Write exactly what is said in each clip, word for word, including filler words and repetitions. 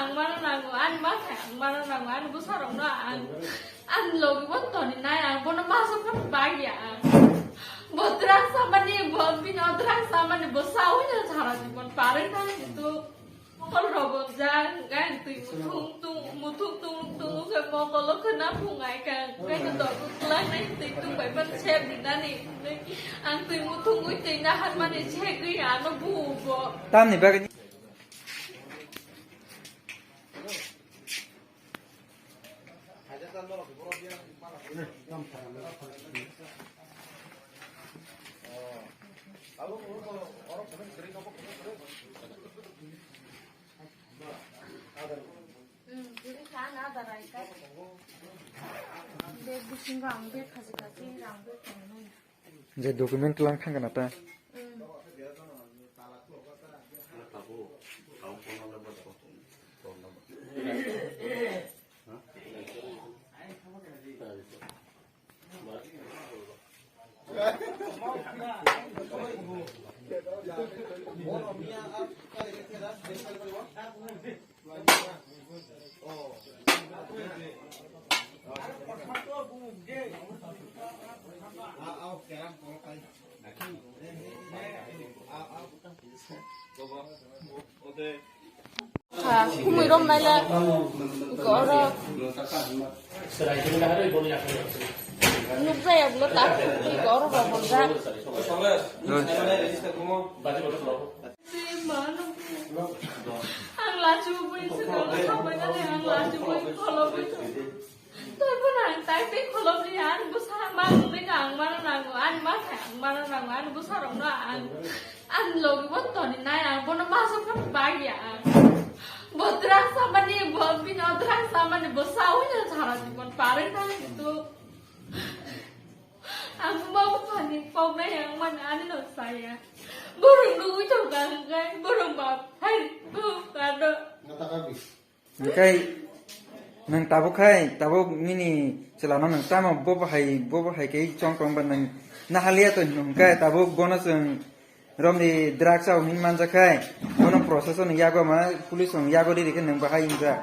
Ang mano nango, ani ma khai ang mano nango, ani bwsarokno ang, ani logi bo toni nai ang, bono ma sok phano bagya ang. Bo drug samani, bo bini o drug samani, bo sawi no sara jibon parwi thang tu. Mokol robo jang, gang twi muthung tung, muthung tung tung khe mokolo khna phungai kang, gang to klai nai twi tung bai ban sep dinani. Ang twi muthung ui twi nahan mani segwi ano bu bo. Tamni bagwi. Bag bisingo ang bag khachi khachi rang bag tongnai. Je document lang thang kana ta? Ha, kumui rom naila oro nukjaya bolo ta oro ba bonjak. Ang lachibo bui swnam sabainani ang lachibo bui kholobwi. Tei bono ang tai tei kholobwi ang bwsa ma tongwi ang mano nango, ang ma khai ang mano nango, ang bwsarokno ang, ang logi bo toni nai ang bono ma sok phano bagya ang. Bo drug samani, bo bini o drug samani, bo sawi no sara jibon parwi thang tu. Ang ma buphani koknai ang mani ani no saya. Borok nugwi tongkha hwnkhe borok ma phai bo kano. Hwnkhe nwng tabuk khai, tabuk nini chwlano nwng tamo bo bahai, bo bahai khe chong tong ba nwng nahaliya to hwnkhe tabuk bono chwng romni drugs rok hin manjak khai, bono process ni yago ma police rok yago riri khe nwng bahai wngjak.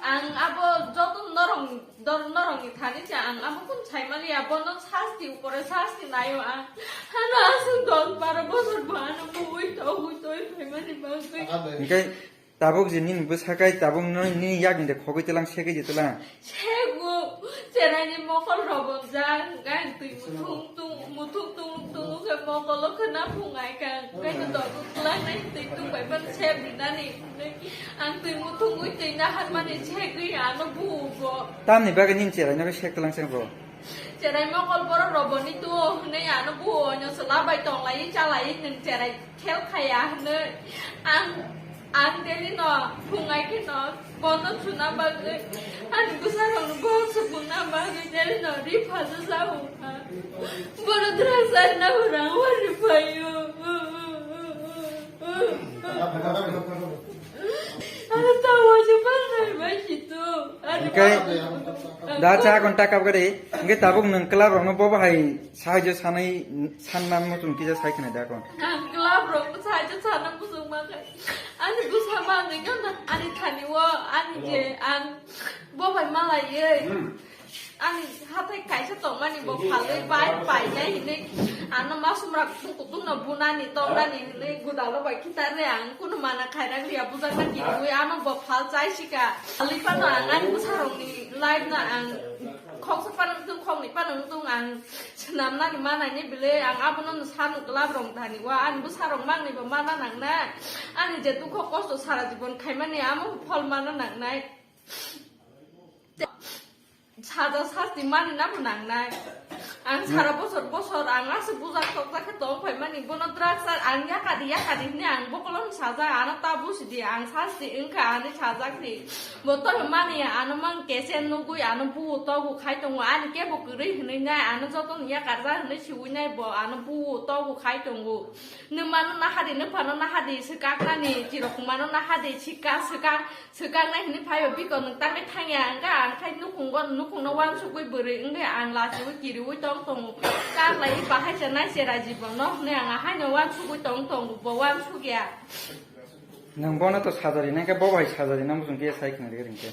Ang abo joto norok, dor norokni thani se ang abo kun saimaliya, bono sasti upore sasti naio ang. Hano aswk don baro bosor bo ano mui togwi toi phaimani bagwi. Hwnkhe tabuk je nini bwsa kai tabuk no nini yakni de khogwi tlang segwi je tlang. Sego, cheraini mokol robo jang, gang twi muthung tung, muthung tung tung khe mokolo khna phungai kang, khe to dogo klai nai twi tung bai ban sep dinani. Ang twi muthung ui twi nahan mani segwi ano bu bo. Tamni bagwi nini cherai no sek tlang seng bo. Cherai mokol boro roboni tu hwnwi ano bu onyo sala bai tonglai chalai nwng cherai. Khel khaya hwnwi ang, ang daily no phungai khe no bono chuna bagwi ani bwsarokno bohok sukmungna bagwi daily no ri phaja sa wngkha. Bono drug charna bo rang wari phaio. Ano ta waisa palnai bai si tu. Hwnkhe da cha kon taka gari hwnkhe tabuk nwng club rokno bo bahai sahajyo sanai sanna muchung kisa sai khna da kon. Ang club rok bwsai je sana bujung ma khe. Ani bwsa ma nwi gana ani thani o ani je ang bo bai malai ye. Ani hathai kaisa tongmani bo phalwi bai pai nai hinwi ano masumrak kutung no bunani tongnani hinwi gudalo bai khitare ang kunu mana khairak liya bujak na kirwi ano bo phal chai sika. Phalwi pano ang ani bwsarokni life no ang khoksa pano tung khokni pano tung ang Swnamnani manani bile ang abono no sanu club rok thani wa ani bwsarok mangni bo mana nangnai. Ani je dukho kosto sara jibon khaimani amo phol mana nangnai. Saja sasti mani nabo nangnai. Ang sara bosor bosor ang aswk bujak tokjak khe tong phaimani bono drugs ar ang yakadi yakadi hwnwi ang bokolong sajak ano ta busidi ang sasti wngkha ani sajak di. Bo tono mani ano mang kesen nugui ano bu togu khai tongo ani kebo kwrwi hwnwi nai ano jotono yakarjak hwnwi siui nai bo ano bu togu khai tongo. Nwng mano nahadi nwng phano nahadi swkaknani chirok mano nahadi sika swkak swkaknai hwnwi phaibo biko nwng tangwi thangya hwnkha ang khai nukhungo nukhungno wansugui bwrwi wngwi ang lachiui kiriui tong tongo kaklaiwi bahai se nai se raji bono hwnwi ang ahaino wansugui tong tongo bo wansugya. Nwng bono to sajari nangkhe bo bai sajari nang bwswng khe sai khna ri ringkhe.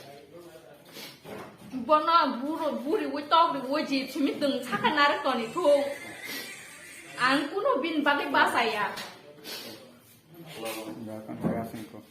Bono buro buri wi tok ri wi ji simi twng saka narwk toni thung. Ang kuno bin bagwi bachaya. Ba kan ba sing ko.